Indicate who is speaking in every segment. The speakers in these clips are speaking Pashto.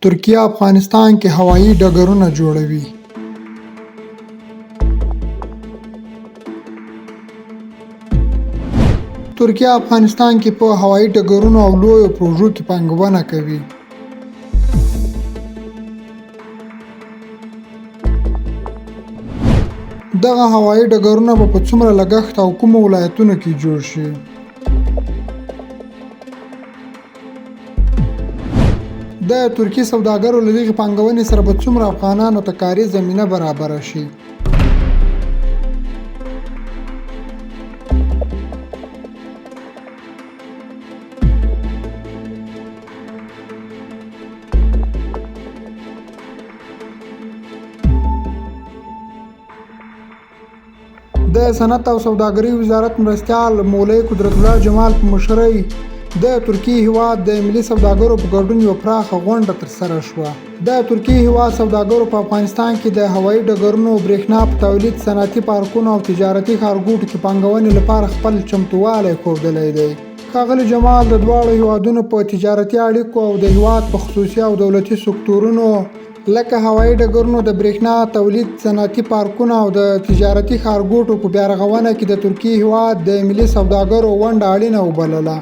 Speaker 1: ترکیه افغانستان کې هوایي ډګرونه جوړوي. ترکیه افغانستان کې په هوایي ډګرونو او لویو پروژو کې پانګونه کوي. دغه هوایي ډګرونه به په څومره لګښت او کومو ولایتونو کې جوړ شي؟ د ترکي سوداګرو له دغې پانګونې سره به څومره افغانانو ته کاري زمینه برابره شي؟ د صنعت او سوداګرۍ وزارت مرستیال مولوي قدرت الله جمال په مشرۍ د ترکیې هیواد د ملي سوداګرو په ګډون یوه پراخه غونډه ترسره شوه. د ترکیې هیواد سوداګرو په افغانستان کې د هوایي ډګرونو، برېښنا په تولید، صنعتي پارکونو او تجارتي ښارګوټو کې پانګونې لپاره خپل چمتووالی ښودلی دی. ښاغلي جمال د دواړو هیوادونو په تجارتي اړیکو او د هیواد په خصوصي او دولتي سکتورونو لکه هوایي ډګرونو، د برېښنا تولید، صنعتي پارکونو او د تجارتي ښارګوټو په بیارغونه کې د ترکیې هیواد د ملي سوداګرو ونډه اړینه وبلله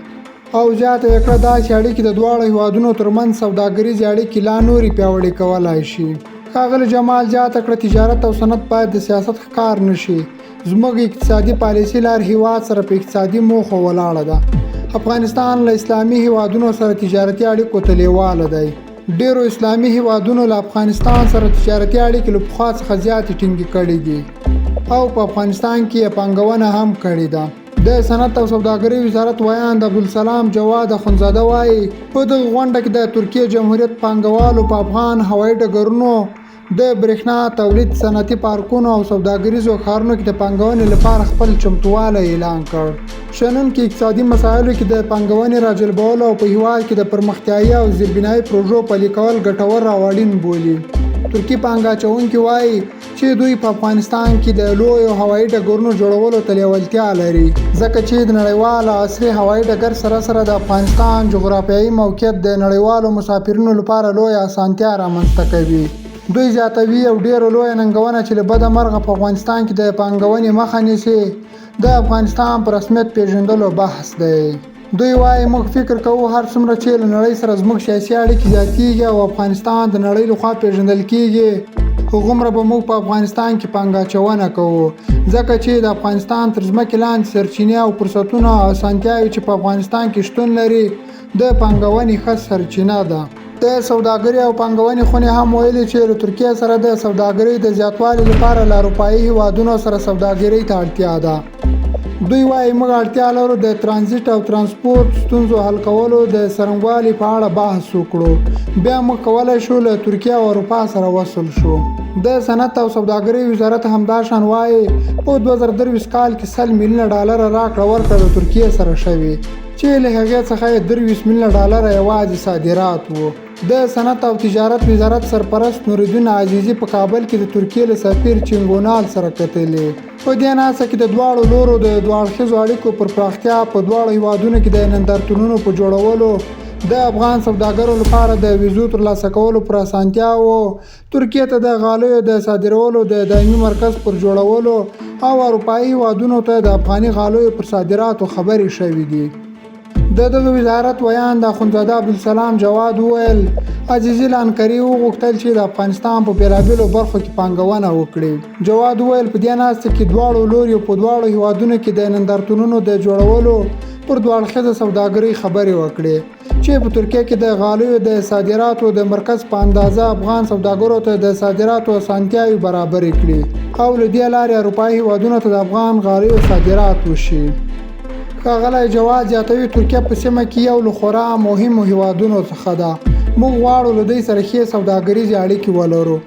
Speaker 1: او زیاته یې کړه داسې اړیکې د دواړو هیوادونو ترمنځ سوداګریزې اړیکې لا نورې پیاوړې کولای شي. ښاغلي جمال زیاته کړه، تجارت او صنعت باید د سیاست ښکار نه شي. زموږ اقتصادي پالیسي له هر هیواد سره په اقتصادي موخو ولاړه ده. افغانستان له اسلامي هیوادونو سره تجارتي اړیکو ته لیواله دی. ډېرو اسلامي هیوادونو له افغانستان سره تجارتي اړیکې له پخوا څخه زیاتې ټینګې کړې دي او په افغانستان کې یې پانګونه هم کړې ده. د صنعت او سوداګرۍ وزارت ویاند عبدالسلام جواد اخندزاده وايي، په دغه غونډه کې د ترکیې جمهوریت پانګوالو په افغان هوایي ډګرونو، د برېښنا تولید، صنعتي پارکونو او سوداګریزو ښارونو کې د پانګونې لپاره خپل چمتووالی اعلان کړ. شنونکي اقتصادي مسایلو کې د پانګونې راجلبولو او په هیواد کې د پرمختیایي او زیربنایي پروژو پلي کول ګټور او اړین بولي. ترکي پانګه اچوونکي وايي چې دوی په افغانستان کې د لویو هوایي ډګرونو جوړولو ته لیوالتیا لري، ځکه چې د نړیوال عصري هوایي ډګر سره سره د افغانستان جغرافیایي موقعیت د نړیوالو مسافرینو لپاره لویه اسانتیا رامنځته کوي. دوی زیاتوي، یو ډېره لویه ننګونه چې له بده مرغه په افغانستان کې د پانګونې مخه نیسي، د افغانستان په رسمیت پېژندلو بحث دی. دوی وايي، موږ فکر کوو هر څومره چې له نړۍ سره زموږ سیاسي اړیکې زیاتېږي او افغانستان د نړۍ له خوا پېژندل کېږي، هغومره به موږ په افغانستان کې پانګه اچونه کوو، ځکه چې د افغانستان تر ځمکې لاندې سرچینې او فرصتونه او اسانتیاوې چې په افغانستان کې شتون لري، د پانګونې ښه سرچینه ده. د سوداګرۍ او پانګونې خونې هم ویلي چې له ترکیې سره د سوداګرۍ د زیاتوالي لپاره له اروپايي هېوادونو سره سوداګرۍ ته اړتیا ده. دوی وايي، موږ اړتیا لرو د ترانزیټ او ترانسپورت ستونزو حل کولو د څرنګوالي په اړه بحث وکړو، بیا موږ کولای شو له ترکیې او اروپا سره وصل شو. د صنعت او سوداګرۍ وزارت همداشان وايي، په 2023 کال کې 100 میلیونه ډالره راکړه ورکړه له ترکیې سره شوې چې له هغې څخه یې 23 میلیونه ډالره یوازې صادرات وو. د صنعت او تجارت وزارت سرپرست نورالدین عزیزي په کابل کې د ترکیې له سفیر چینګونال سره کتلي. په دې ناسته کې د دواړو لورو د دوه اړخیزو اړیکو پر پراختیا، په دواړو هیوادونو کې د نندارتونونو په جوړولو، د افغان سوداګرو لپاره د ویزو ترلاسه کولو پر اسانتیاوو، ترکیې ته د غالیو د صادرولو د دایمي مرکز پر جوړولو او اروپایي هیوادونو ته د افغاني غالیو پر صادراتو خبرې شوې دي. د دغه وزارت ویاند اخندزاده عبدالسلام جواد وویل، عزیزي له انقرې وغوښتل چې د افغانستان په بېلابېلو برخو کې پانګونه وکړي. جواد وویل، په دې ناسته کې دواړو لوریو په دواړو هېوادونو کې د نندارتونونو د جوړولو پر دوه اړخیزه سوداګرۍ خبرې وکړې چې په ترکیه کې د غالیو د صادراتو د مرکز په اندازه افغان سوداګرو ته د صادراتو اسانتیاوې برابرې کړي او له دې لارې اروپایي هېوادونو ته د افغان غالیو صادرات وشي. ښاغلی جواد زیاتوي، ترکیه په سیمه کې یو له خورا مهمو هیوادونو څخه ده. موږ غواړو له دوی سره ښې سوداګریزې اړیکې ولرو.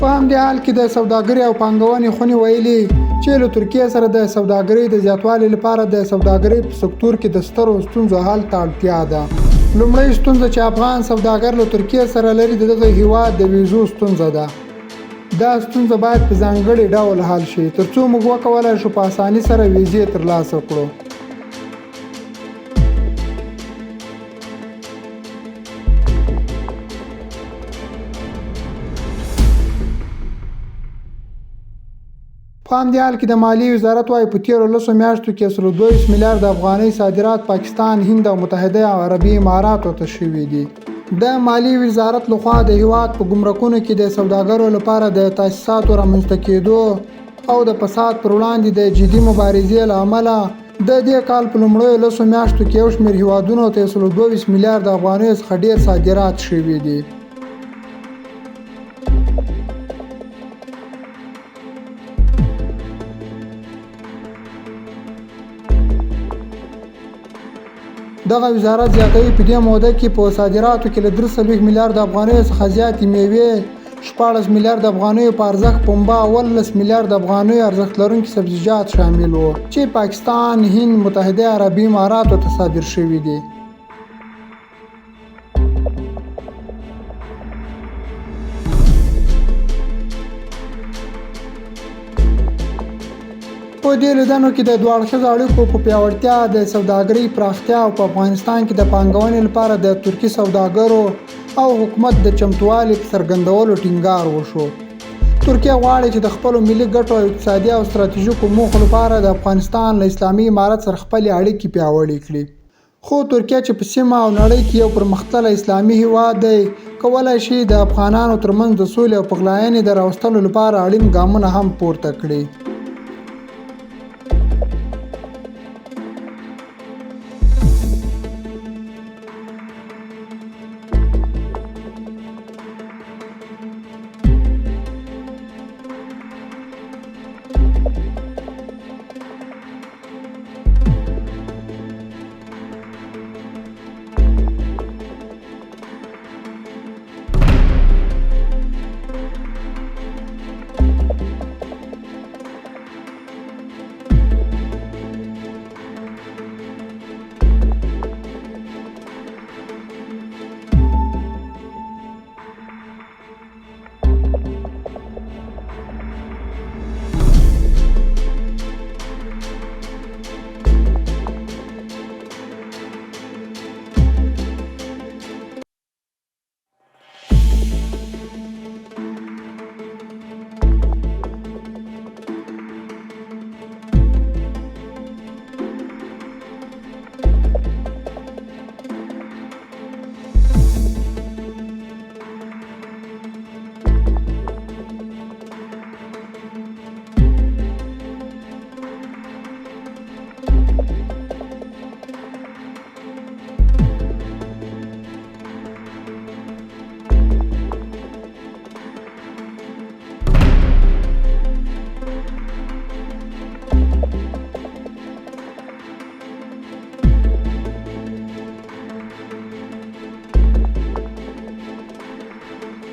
Speaker 1: په همدې حال کې د سوداګرۍ او پانګونې خونې ویلي چې له ترکیې سره د سوداګرۍ د زیاتوالي لپاره د سوداګرۍ په سکتور کې د سترو ستونزو حل ته اړتیا ده. لومړۍ ستونزه چې افغان سوداګر له ترکیې سره لري د دغه هیواد د ویزو ستونزه ده. دا ستونزه باید په ځانګړي ډول حل شي ترڅو موږ وکولای شو په اساني سره ویزې ترلاسه کړو. په همدې حال کې د مالیې وزارت وايي، په تېرو لسو میاشتو کې 122 میلیارده افغانۍ صادرات پاکستان، هند او متحده عربي اماراتو ته شوي دي. د مالیې وزارت لخوا د هېواد په ګمرکونو کې د سوداګرو لپاره د تاسیساتو رامنځته کېدو او د فساد پر وړاندې د جدي مبارزې له امله د دې کال په لومړیو لسو میاشتو کې یو شمېر هېوادونو ته 122 میلیارده افغانیو څخه ډېر صادرات شوي دي. دغه وزارت زیاتوي، په دې موده کې په صادراتو کې له 43 میلیارد افغانیو څخه زیاتې میوې، 16 میلیارد افغانیو په ارزښت پنبه او 17 میلیارد افغانیو ارزښت لرونکي سبزیجات شامل وو چې پاکستان، هند، متحده عربي اماراتو ته صادر شوي دي. په دې لیدنو کې د دوه اړخیزو اړیکو په پیاوړتیا، د سوداګرۍ پراختیا او په افغانستان کې د پانګونې لپاره د ترکي سوداګرو او حکومت د چمتووالي په څرګندولو ټینګار وشو. ترکیه غواړي چې د خپلو ملي ګټو او اقتصادي او ستراتیژیکو موخو لپاره د افغانستان له اسلامي امارت سره خپلې اړیکې پیاوړې کړي. خو ترکیه چې په سیمه او نړۍ کې یو پرمختللی اسلامي هیواد دی، کولای شي د افغانانو ترمنځ د سولې او پخلاینې د راوستلو لپاره اړین ګامونه هم پورته کړي.